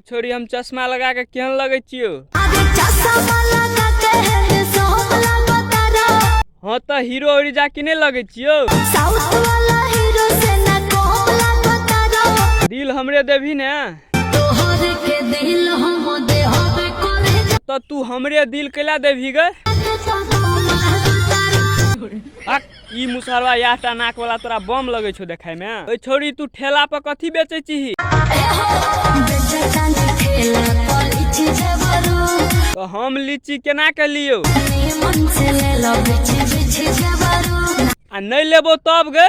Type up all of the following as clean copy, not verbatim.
छोरी, हम चश्मा लगा के केहन लगै छियौ? अरे, चश्मा लगा के है सोहला बतारा। हाँ, तऽ हीरो और जाके नहि लगै छियौ? साउथ वाला हीरो से ना कोहला बतारा। दिल हमरे देबही ने? तोहर के दिल हम दे होबे करे। तऽ तू हमरे दिल कैला देबही गे? अक, ई मुसहरवा याटा नाक वाला तोरा बम लगै छौ देखै में। ओइ छोरी, तू ठेला पर कथी बेचै छीही? तऽ हम लीची केना के लियौ? आ नहि लेबो तब गे?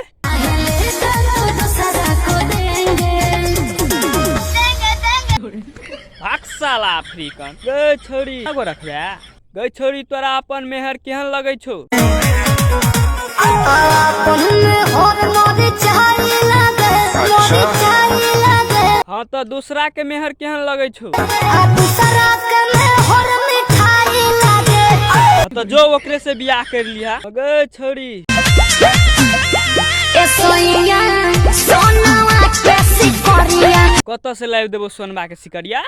भाग साला अफ्रीकन। गे छोरी, एगो रखबे? गे छोरी, तोरा अपन मेहर केहन लगै छौ? हाँ, तऽ दूसरा के मेहर केहन लगै छौ? हाँ, तऽ जो ओकरे से बियाह कर लिहा। गे छोरी, कतऽ से लाबि देबो सोनबा के सिकरिया?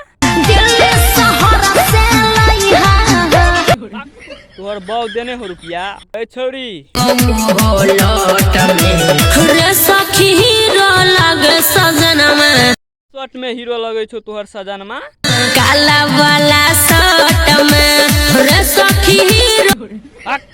तोहर बाउ देने हो रुपया? ए छौरी। रे सखी, हीरो लागे सजनमा। शर्ट में हीरो लगै छौ तोहर सजनमा। काला वाला शर्ट में रे सखी हीरो। हक।